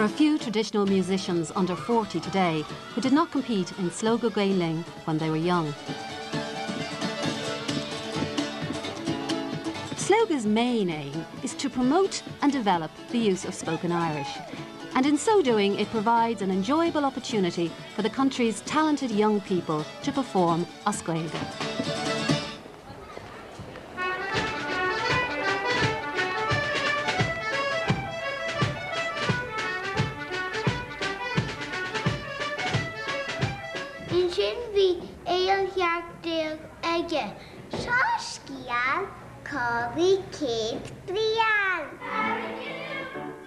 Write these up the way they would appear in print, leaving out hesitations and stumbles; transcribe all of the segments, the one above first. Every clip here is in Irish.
There are few traditional musicians under 40 today who did not compete in Slógadh Gael Linn when they were young. Slógadh's main aim is to promote and develop the use of spoken Irish. And in so doing, it provides an enjoyable opportunity for the country's talented young people to perform as Gaeilge. Ansin bhí aon cheart aige. Seo scéal 500 bliain.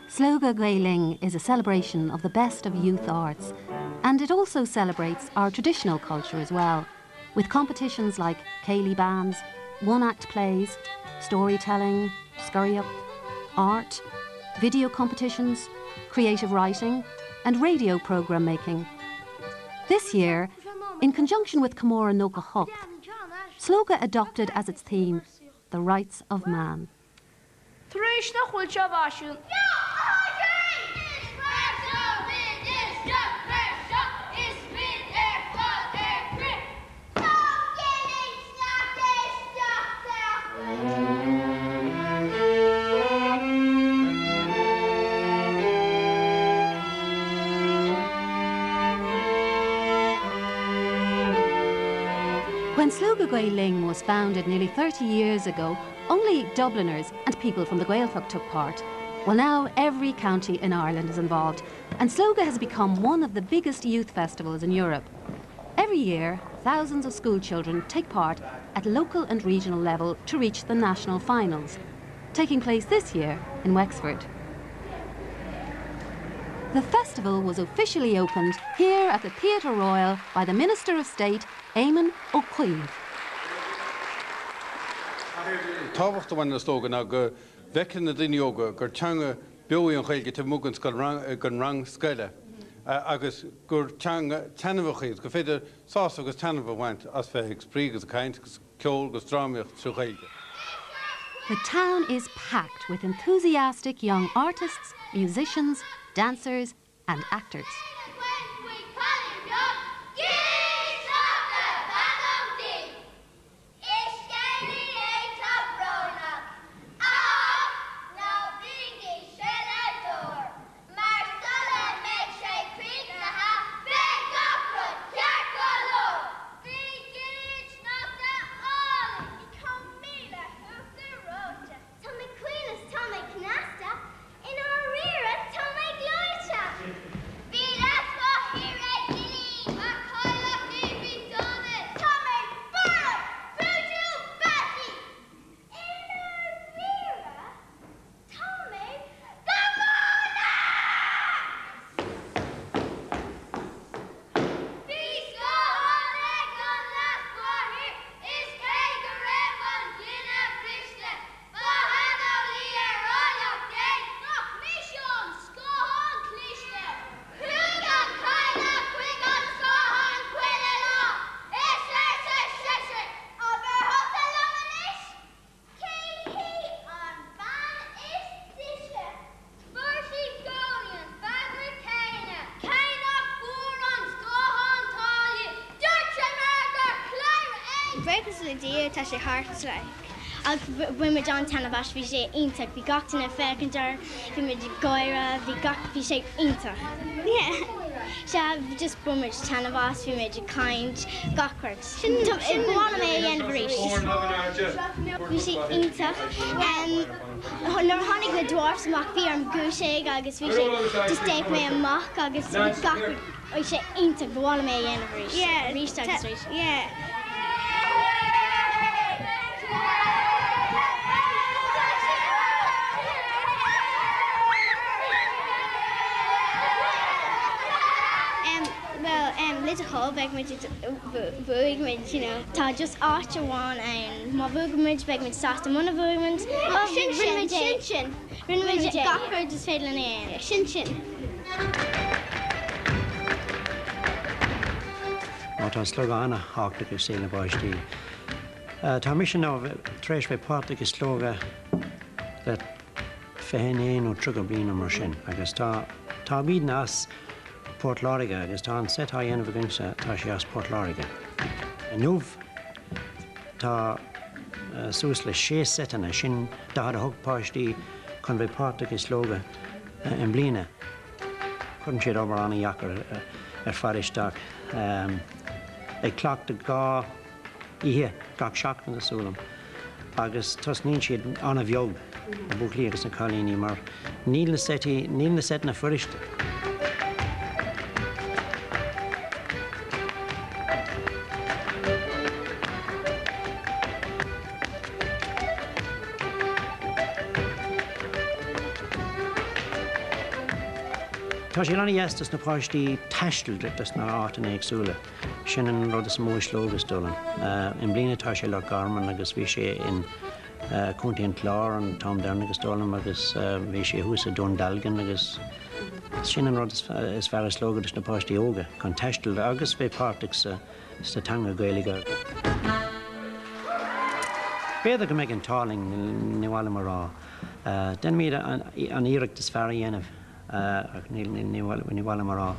Slógadh Gael Linn is a celebration of the best of youth arts, and it also celebrates our traditional culture as well, with competitions like céilí bands, one-act plays, storytelling, scurry-up, art, video competitions, creative writing, and radio programme making. This year, in conjunction with Comóradh 98, Slógadh adopted as its theme the rights of man. Tar éis nach bhfuil sé i bhfaisean. When Slógadh Gael Linn was founded nearly 30 years ago, only Dubliners and people from the Gaeltacht took part. Well, now every county in Ireland is involved, and Slógadh has become one of the biggest youth festivals in Europe. Every year, thousands of school children take part at local and regional level to reach the national finals, taking place this year in Wexford. The festival was officially opened here at the Theatre Royal by the Minister of State, Éamon Ó Cuív. Tábhacht a bhaineann le Slógadh ná go bhfeiceann na daoine óga gur teanga beo í an Ghaeilge taobh amuigh den scoil, den rang scoile agus gur teanga taitneamhach í agus gur féidir sásamh agus taitneamh a bhaint as bheith ag spraoi agus ag caint agus ceol agus drámaíocht trí Ghaeilge. The town is packed with enthusiastic young artists, musicians, dancers and actors. Is scéalaí é tá brónach, Ach ná bígí seileadóir, Mar sula mbeidh sé críochnaithe, beidh gach rud ceart go leor. Bhí giniúint sneachta álainn. Bhí 1000 uachtar reoite. Tá mé caol is tá mé cneasta, I ndáiríre tá mé gleoite. Bhí leathmháthair ag Gillín. Ba chailleach í bhí donas. Tá mé borb, brúidiúil beathaí. I ndáiríre tá mé go mála! Bhí scáthán ag an leathmháthair is cé go raibh an gloine briste, Ba shaineolaí ar áilleacht é. Nach mise an scáthán cliste. Chuaigh an cailleach chuig an scáthán chuile lá is arsa seisean, Abair thusa liom anois, cé hí an bhean is deise? Fuair sí i gcónaí an freagra céanna. Cé nach bhfuair an scáthán táille, dúirt sé mar gur chladhaire é. Buíochas le Dia tá sé thart like ach bhain muid an-taitneamh as, bhí sé iontach, bhí gach duine ag féachaint orainn, bhí muid ag gáire, bhí gach, bhí sé iontach. Yeah. Sea, just bhain muid taitneamh as, bhí muid ag caint, gach rud. Sin, ba mhaith liom é a dhéanamh arís. Bhí sé iontach. Nuair a tháinig na dwarfs amach bhí orm gúisigh agus bhí sé just d'fhéach mé amach agus bhí gach rud, bhí sé iontach, ba mhaith liom é a dhéanamh arís, arís agus arís. Yeah. Bhuel, le do thoil, beidh muid, bhuaigh muid, you know. Tá just áit amháin ann. Má bhuaigh muid, beidh muid sásta. Muna bhuaigh muid, sin sin, rinne muid é. Sin sin. Rinne muid gach rud is féidir linn a dhéanamh. Sin sin. Má tá Slógadh an-thábhachtach i saol na bpáistí. Tá mise now tar éis bheith páirteach i Slógadh le 21 nó 30 bliain nó mar sin agus tá. Táimidne as Port Láirge agus tá an seit á dhéanamh againse, tá sé as Port Láirge. Inniu tá suas le sé seiteanna, sin 48 páistí chun bheith páirteach i Slógadh i mbliana. Cuireann siad obair an-dheacair ar fad isteach, ag cleachtadh 2 oíche gach seachtain is dóigh liom, agus tosnaíonn siad an-bheag, na buachaillí agus na cailíní, mar níl na seití, níl na seiteanna fuiriste. Tá sé an-dheas dos na páistí taisteal dos na áiteanna éagsúla. Sin an rud is mó i Slógadh, is dóigh liom. I mbliana tá sé Loch Garman agus bhí sé in Contae an Chláir an t-am deireanach is dóigh liom agus bhí sé thuas i Dún Dealgan agus sin an rud is fearr i Slógadh dos na páistí óga, chun taisteal agus bheith páirteach sa teanga Gaeilge. B'fhéidir go mbeidh an t-ádh linn, ní maith liom a rá. Déanfaimid an iarracht is fearr a dhéanamh. Ach ní maith liom a rá.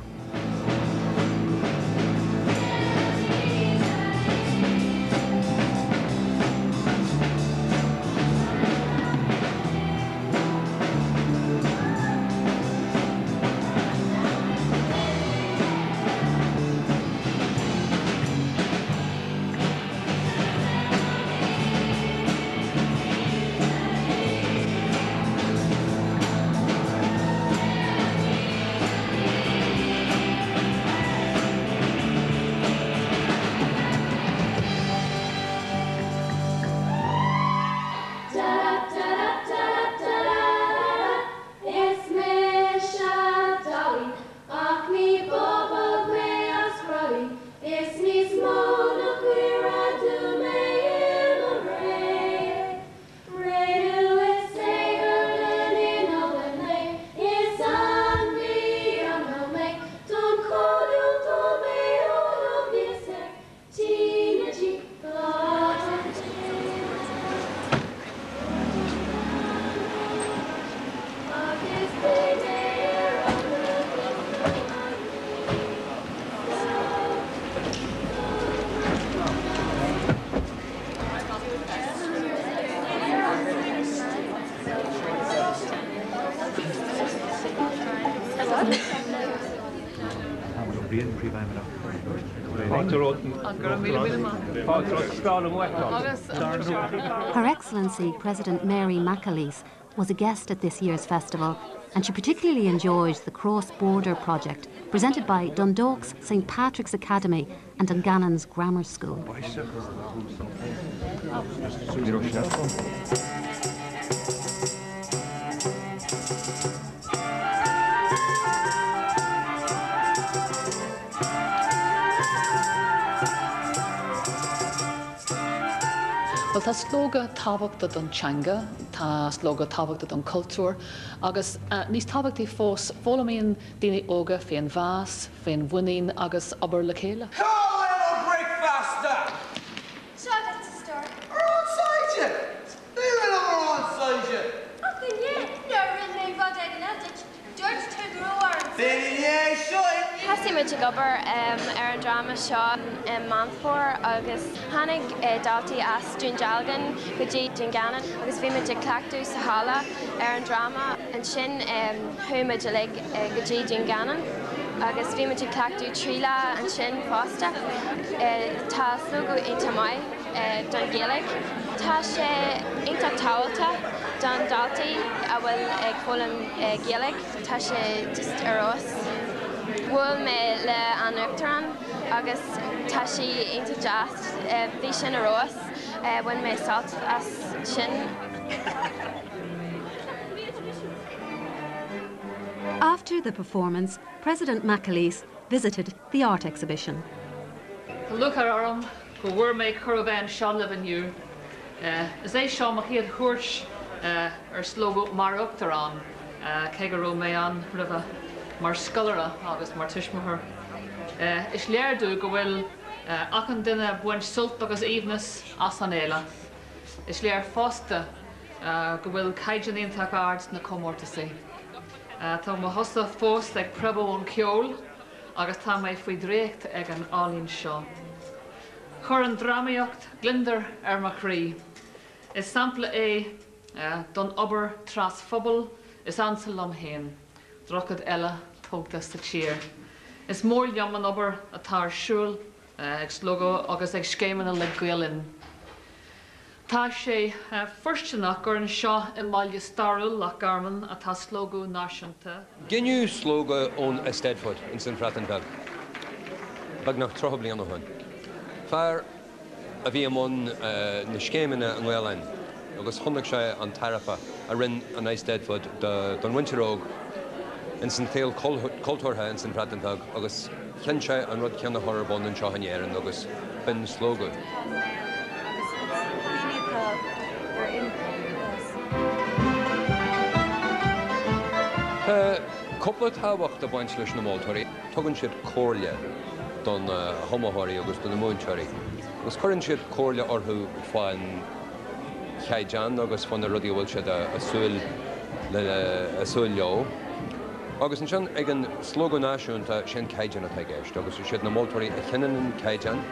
Is mise Dolly Ach ní bábóg mé as Crolly Is níos mó ná caora dubh mé i mo ré. Ré nua is saotharlann in Albain mé Is ainmhí unknown mé Don chomhdhúil tá mé ó bhíos ar tí na dí Her Excellency President Mary McAleese was a guest at this year's festival and she particularly enjoyed the cross-border project presented by Dundalk's St Patrick's Academy and Dungannon's Grammar School. Bhuel tá Slógadh tábhachtach don teanga, tá Slógadh tábhachtach don chultúr agus níos tábhachtaí fós, foghlaimíonn daoine óga féinmheas, féinmhuinín agus obair le chéile. Cá bhfuil mo bricfeasta? Seo duit, a stór. Arán sáite! Ní raibh arán sáite! Ach inné, nuair a rinne mé rud éigin eile duit, Dúirt tú go raibh arán B'in inné, seo inniu! Thosaigh muid ag obair ar an dráma seo i Meán Fómhair agus tháinig daltaí as Dún Dealgan go dtí Dungannon agus bhí muid ag cleachtadh sa halla ar an dráma. Ansin chuaigh muid uilig go dtí Dungannon agus bhí muid ag cleachtadh 3 lá ansin fosta. Tá Slógadh iontach maith. don Ghaeilge. Tá sé iontach tábhachtach don daltaí a bhfuil ag foghlaim Gaeilge. Tá sé just ar fheabhas. Bhuail mé le an Uachtarán agus tá sí iontach deas. Bhí sin ar fheabhas. Bhain mé sult as sin. After the performance, President McAleese visited the art exhibition. Tá lúcháir orm go bhfuair mé cuireadh bheith anseo libh inniu. Is é seo mo chéad chuairt ar Slógadh mar Uachtarán, cé go raibh mé ann roimhe mar scoláire agus mar tuismitheoir. Is léir domh go bhfuil achan duine ag baint sult agus aoibhneas as an fhéile. Is léir fosta go bhfuil caighdeán iontach ard sna comórtasaí. Tá mo chosa fós ag preabadh ón cheol agus tá mé faoi dhraíocht ag an ealaín seo. Chuir an drámaíocht gliondar ar mo chroí. Is sampla é don obair trasphobail is ansa liom féin, droichead eile tógtha sa tír. Is mór liom an obair atá ar siúl ag Slógadh agus ag scéimeanna le Gael Linn. Tá sé fóirsteanach gur anseo i mbaile stairiúil Loch Garman atá Slógadh Náisiúnta. Gineadh Slógadh ón Eisteddfod ins an Bhreatain Bheag beagnach 30 bliain ó shin. Fear a bhí i mbun na scéimeanna i nGael-Linn agus chonaic sé an tairbhe a rinne an Eisteddfod don mhuintir óg ins an tsaol cultúrtha ins an Bhreatain Bheag agus chinn sé an rud céanna a chur ar bun anseo in Éirinn agus b'in Slógadh. Tá cúpla tábhacht ag baint leis na moltóirí. Tugann siad comhairle do na hiomaitheoirí agus do na múinteoirí agus cuireann siad comhairle orthu fán chaighdeán agus fá na rudaí a bhfuil siad ag súil ag súil leo. Agus ansin ag an Slógadh Náisiúnta, sé an caighdeán atá i gceist agus is iad na moltóirí a chinneann an caighdeán.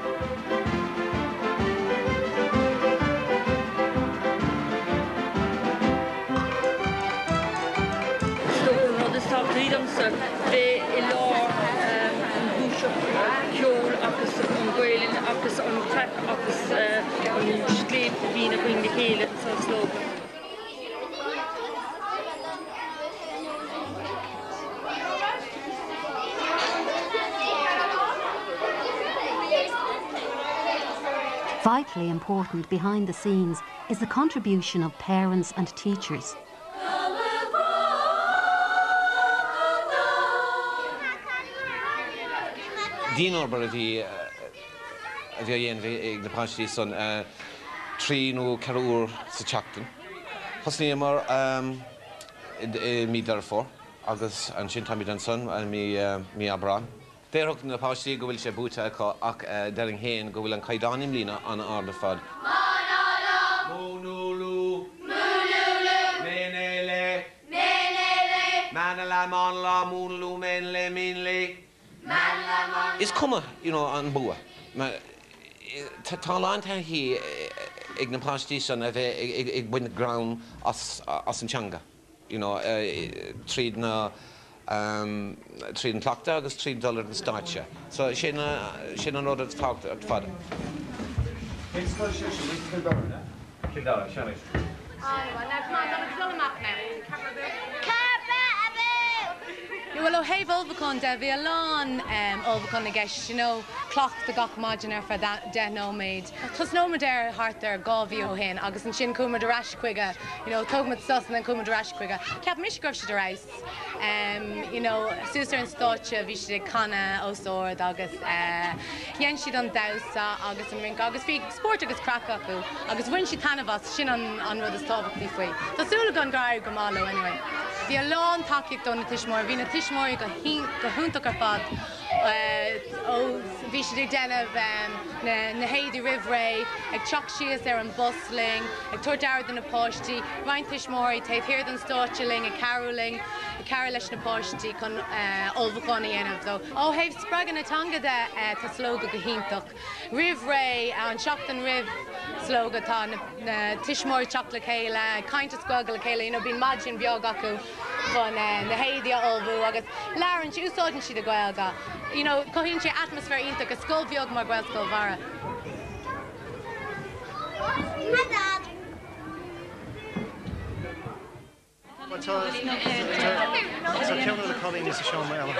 Is dócha an rud is tábhachtaí domsa bheith i lár an ghluaiseacht ceoil agus an Ghaelainn agus an craic agus an scléip a bhíonn againn le chéile sa Slógadh. Vitally important behind the scenes is the contribution of parents and teachers. Dianobair a bhí a bhí á dhéanamh ag na páistí san 3 nó 4 uair sa tseachtain. Thosnaíomar i mí Deireadh Fómhair agus ansin táimid ansan i mí Aibreán. Déarfadh na páistí go bhfuil sé buaite acu ach déarfainn féin go bhfuil an caighdeán i mbliana an-ard ar fad. Is cuma you know an bua. Tá a lán taithí ag na páistí san a bheith ag baint greann as an teanga you know tríd na tríd an cleachtadh agus tríd dul ar an stáitse. So sin sin an rud atá tábhachtach ar fad. Cén scoil sé sin? Cill Dara, an ea? Cill Dara, sea anois. Bhuel, ó thaobh ullmhúcháin de, bhí a lán ullmhúchán i gceist, you know, cleachtadh gach maidin ar feadh 10 nóiméad. Thosnódh muid air thart ar dhá mhí ó shin agus ansin chuaigh muid ar ais chuige, you know, thóg muid sos and then chuaigh muid ar ais chuige. Cheap mise go raibh siad ar fheabhas. You know, suas ar an stáitse bhí siad ag canadh os ard agus dhein siad an damhsa agus an rince agus bhí spórt agus craic acu agus bhain siad taitneamh as, sin an rud is tábhachtaí faoi. Tá súil agam gur éirigh go maith leo anyway. Bhí a lán tacaíocht ó na tuismitheoirí, bhí na tuismitheoirí go hiontach ar fad. Ó bhí siad ag déanamh na héadaí roimh ré, ag teacht síos ar an bus linn, ag tabhairt aire do na páistí, roinnt tuismitheoirí taobh thiar den stáitse linn ag cabhrú linn, ag cabhrú leis na páistí chun ullmhúchán a dhéanamh. So, ó thaobh spreagadh na teanga de, tá Slógadh go hiontach. Roimh ré, an seachtain roimh Slógadh, tá na tuismitheoirí ag teacht le chéile, ag caint as Gaeilge le chéile, you know, bíonn maidin bheag acu chun na héadaí a ullmhú agus labhrann siad, úsáideann siad an Ghaeilge. You know, cothaíonn sé atmaisféar iontach i scoil bheag mar Ghaelscoil Bharra. Hi Dad. Tá ceann de na cailíní sa seomra eile.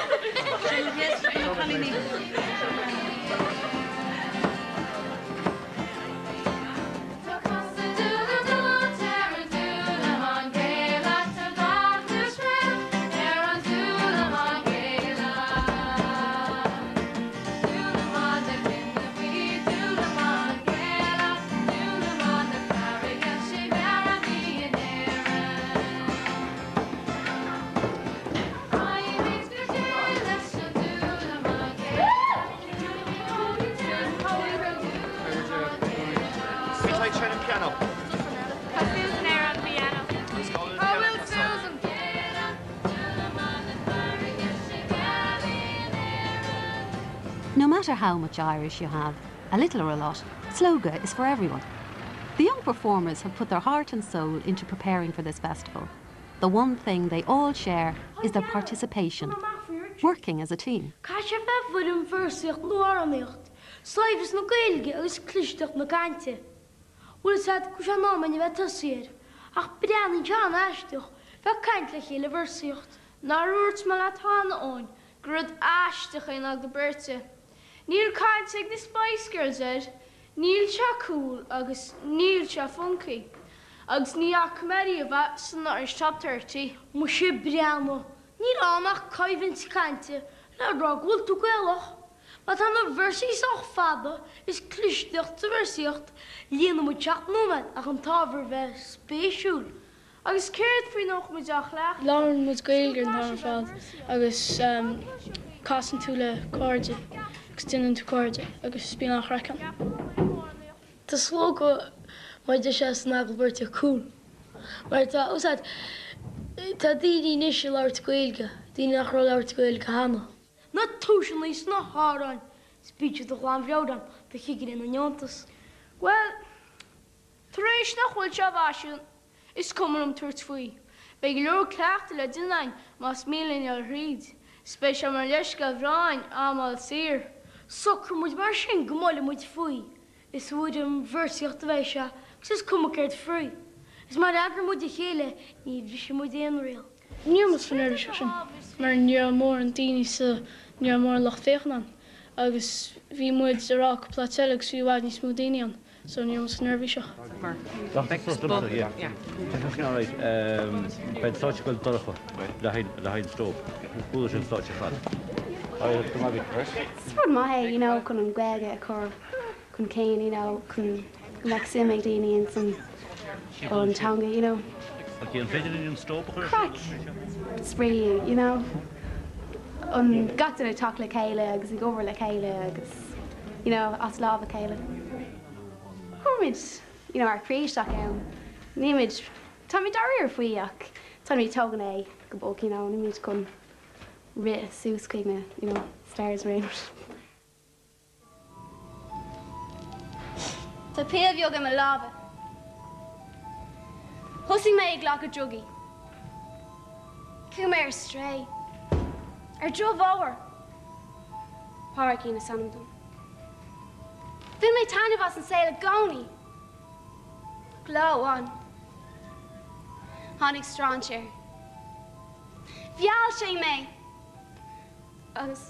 matter how much Irish you have, a little or a lot, Slógadh is for everyone. The young performers have put their heart and soul into preparing for this festival. The one thing they all share is their participation, working as a team. Caithfidh sé bheith i bhfoirm véarsaíocht nó amhránaíocht, saibhreas na Gaeilge agus clisteacht na cainte. Bhfuil fhios a'd go raibh sé in am againn a bheith ag tosaí air, ach breathnaíonn sé an-aisteach bheith ag caint le chéile i véarsaíocht. Nár dhúirt mé leat cheana, Eoin, gur rud aisteach é an eagla beirte. Níl caint ag na Spice Girls air, níl sé cool agus níl sé funky. Agus ní fhaca mé riamh é san Irish Top 30. Muise breathnaigh, níl ann ach coimhlint cainte le rá go bhfuil tú Gaelach. Má tá na véarsaí sách fada is clisteacht sa véarsaíocht, líonann muid 7 nóiméad ach an t-ábhar a bheith spéisiúil. Agus céard faoina mbeadh muid á chleachtadh? Labhrann muid Gaeilge an t-am ar fad agus casann tú le cairde agus déanann tú cairde agus bíonn an-chraic ann. Tá Slógadh mar a deir sé san eagla beirte cool mar tá fhios a'd tá daoine anois ag labhairt Gaeilge, daoine nach raibh ag labhairt Gaeilge cheana. Na tomhaiseanna is na hamhráin is bíonn siad de ghlanmheabhrán do chigirí na ndeontas. Bhuel, tar éis nach bhfuil sé i bhfaisean, Is cuma liom tabhairt faoi. Beidh go leor cleachtaidh le déanamh againn más mian linn dul thríd. 'S beidh sé mar leithscéal bhreá againn am a fháil saor. Socróidh muid mar sin go mbuailfidh muid faoi. Is i bhfoirm véarsaíocht a bheidh sé agus is cuma céard faoi. Is má fhreagraíonn muid a chéile ní bhrisfidh muid aon riail. Ní raibh muid chomh neirbhíseach sin mar ní raibh mórán daoine sa, ní raibh mórán lucht féachana ann agus bhí muid ag rá cúpla áit eile agus bhí i bhfad níos mó daoine ann. So ní raibh muid chomh neirbhíseach. Beidh an stáitse ag dul dorcha le haghaidh an strobe. Bualadh sin stáitse ar fad. Is rud maith é, you know, chun an Ghaeilge a chur chun cinn, you know, chun go mbeadh suim ag daoine ins an an teanga, you know. An féidir linn an strobe a chur ar Craic, spraoi, you know. An gach duine ag teacht le chéile agus ag obair le chéile agus, you know, as lámh a chéile. Cuirimid, you know, ár gcroí isteach ann. Nílimid, táimid dáiríre faoi ach táimid ag tógaint é go bog, you know, nílimid chun rith suas chuig na, you know, stars or aon rud. Tá pil bheag i mo lámha. Thosaigh mé ag glacadh drugaí. Chuaigh mé ar strae. Ar drochbhóthar. Pádraigín is ainm dom. Bhain mé taitneamh as an saol i gcónaí. Ach lá amháin, tháinig strainséir. Mheall sé mé! Agus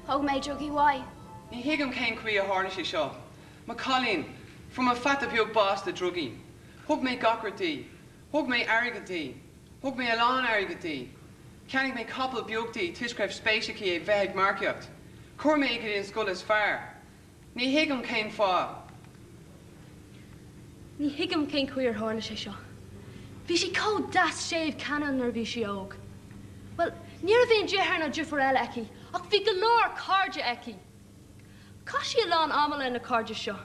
thóg mé drugaí uaidh. Ní thuigim cén chaoi a tharla sé seo. Mo chailín, fuair mo pheata beag bás le drugaí. Thug mé gach rud di. Thug mé airgead di. Thug mé a lán airgid di. Cheannaigh mé capall beag di toisc go raibh spéis aici ag bheith ag marcaíocht. Chuir mé í go dtí an scoil is fearr. Ní thuigim cén fáth. Ní thuigim cén chaoi ar tharla sé seo. Bhí sí chomh deas séimh ceanúil nuair a bhí sí óg. Bhuel, ní raibh aon deartháir ná deirfiúr eile aici ach bhí go leor cairde aici. Chaith sí a lán ama le na cairde seo.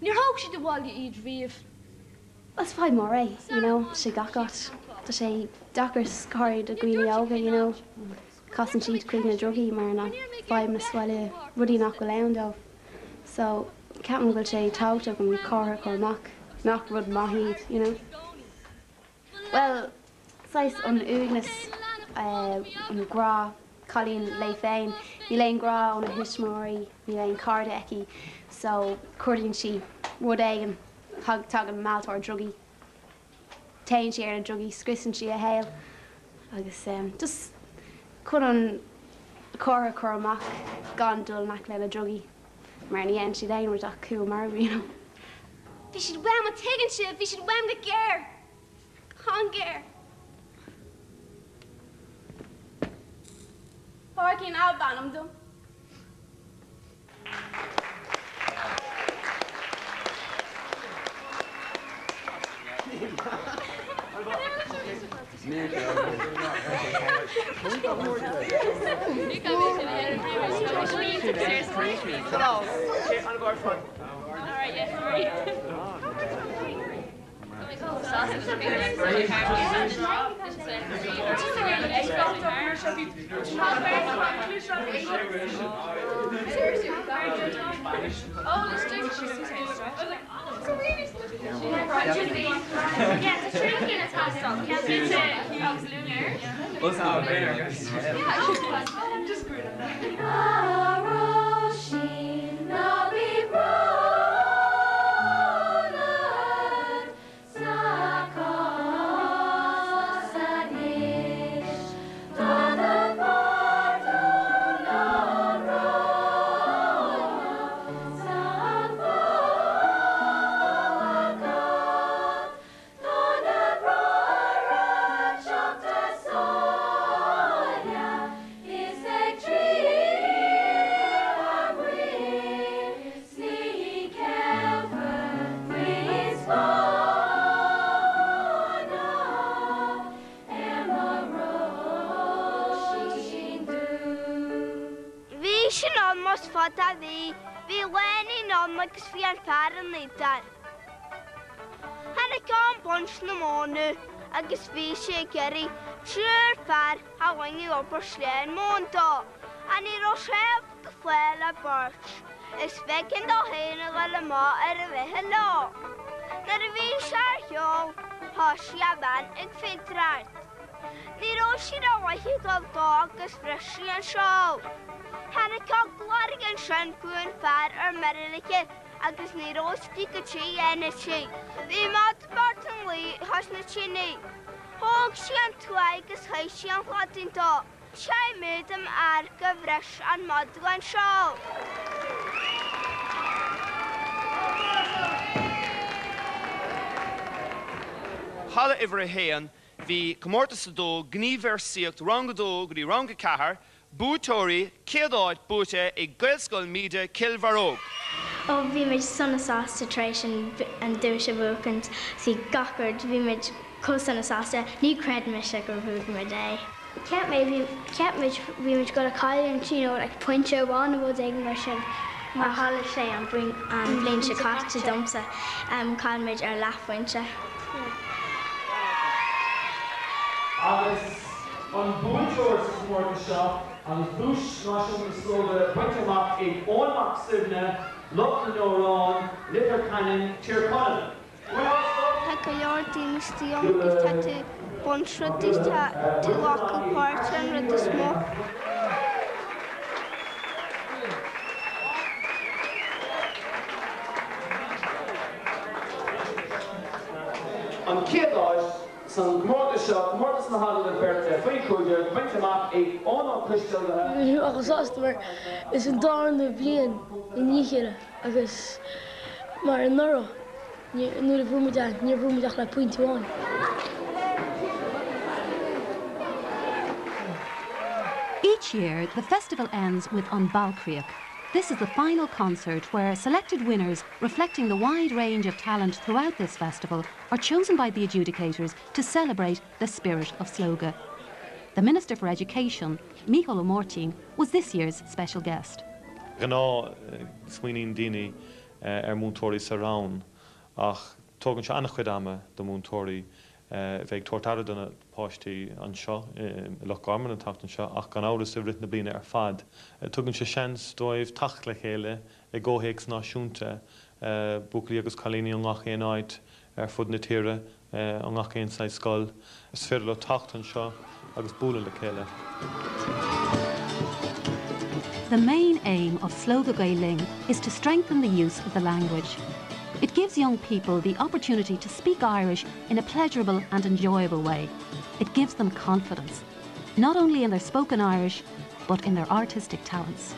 Níor thóg siad abhaile iad riamh. Is fadhb mór é, you know, tá sé gach áit. Tá sé deacair go háirid do dhaoine óga, you know, casann siad chuig na drugaí mar na fadhbanna sa bhaile, rudaí nach bhfuil ann dóibh. So, ceapaim go bhfuil sé tábhachtach an comhartha a chur amach nach rud maith iad, you know. Bhuel, saghas an uaigneas, an grá, cailín léi féin, níl aon ghrá óna thuismitheoirí, níl aon chairde aici, so cuardaíonn sí rud éigin. Tagann mealltóir drugaí, téann sí ar na drugaí, scriosann sí a shaol agus just chun an comhartha a chur amach gan dul in aice le na drugaí mar ní dhéanann siad aon rud ach thú a mharú, you know. Bhí siad uaim, an dtuigeann sibh, bhí siad uaim go géar, go han-ghéar. Pádraigín ab ainm dom. Bhí sin ann más fada a bhí, bhí lánúin ann agus bhí an fear ina údar. Tháinig am baint na móna agus bhí sé ag iarraidh triúr fear a dhéanfadh obair sleán móin dó, ach ní raibh sé ábalta fáil ach beirt. Is b'éigean dó féin a dhul amach ar an bhficheall leo. Nuair a bhí sé ar shiúl, thoisigh a bhean ag fíodaireacht. Ní raibh sí rómhaith ag dul dó agus bhris sí an seol. Tháinig eagla uirthi ansin go raibh an fear ar mire léi agus ní raibh a fhios aici cad é a dhéanfadh sí. Bhí madadh bocht ina luí cois na tine. Thóg sí an tuaigh agus chaith sí an chlaidín dó. Sé méid an fhear go bhris an madadh an seol. Halla uimhir a haon, bhí Comórtas 2, Gníomhvéarsaíocht, Rang 2 go dtí Rang 4, Buaiteoirí, Céad áit buaite ag Gaelscoil Míde, Cill Bharróg. Ó bhí muid sona sásta tar éis an duais a bhuachaint, bhí gach rud, bhí muid chomh sona sásta, ní chreid mise gur bhuaigh muid é. Cheap mé, bhí, cheap muid, bhí muid gonna cailliúint, you know, like pointe amháin nó rud éigin mar sin. Mar tharla sé an bhliain, an bhliain seo caite domsa, chaill muid ar leathphointe. Agus an buaiteoir sa chomórtas seo agus duais náisiúnta Slógadh bainte amach ag Eoin Mac Suibhne, Loch na nDeorán, Leitir Ceanainn, Tír Chonaill. Tá go leor daoine istigh ann agus tá tú ag baint rudaí, tá tú ag glacadh páirte an rud is mó. An chéad áit san gcomórtas seo, comórtas na hAgallaimh Beirte faoi 15, bainte amach ag Eoin Ó Coisdealbha. Bhí mé chomh sásta mar is an darna bliain i ndiaidh a chéile agus mar anuraidh nuair a bhuaigh muid é níor bhuaigh muid ach le pointe amháin. Each year, the festival ends with An Bailchríoch. This is the final concert where selected winners reflecting the wide range of talent throughout this festival are chosen by the adjudicators to celebrate the spirit of Slógadh. The Minister for Education, Micheál Ó Máirtín, was this year's special guest. Ghnáth smaoiníonn daoine ar mhúinteoirí sa rang ach tógann sé an-chuid ama do mhúinteoirí bheith ag tabhairt aire do na páistí anseo i Loch Garman an tseachtain seo ach gan amhras i rith na bliana ar fad. Tugann sé seans dóibh teacht le chéile i gcomhthéacs náisiúnta, buachaillí agus cailíní ó ngach aon áit ar fud na tíre, ó ngach aon saghas scoil. Is féidir leo teacht anseo agus bualadh le chéile. The main aim of Slógadh Gael Linn is to strengthen the use of the language. It gives young people the opportunity to speak Irish in a pleasurable and enjoyable way. It gives them confidence, not only in their spoken Irish, but in their artistic talents.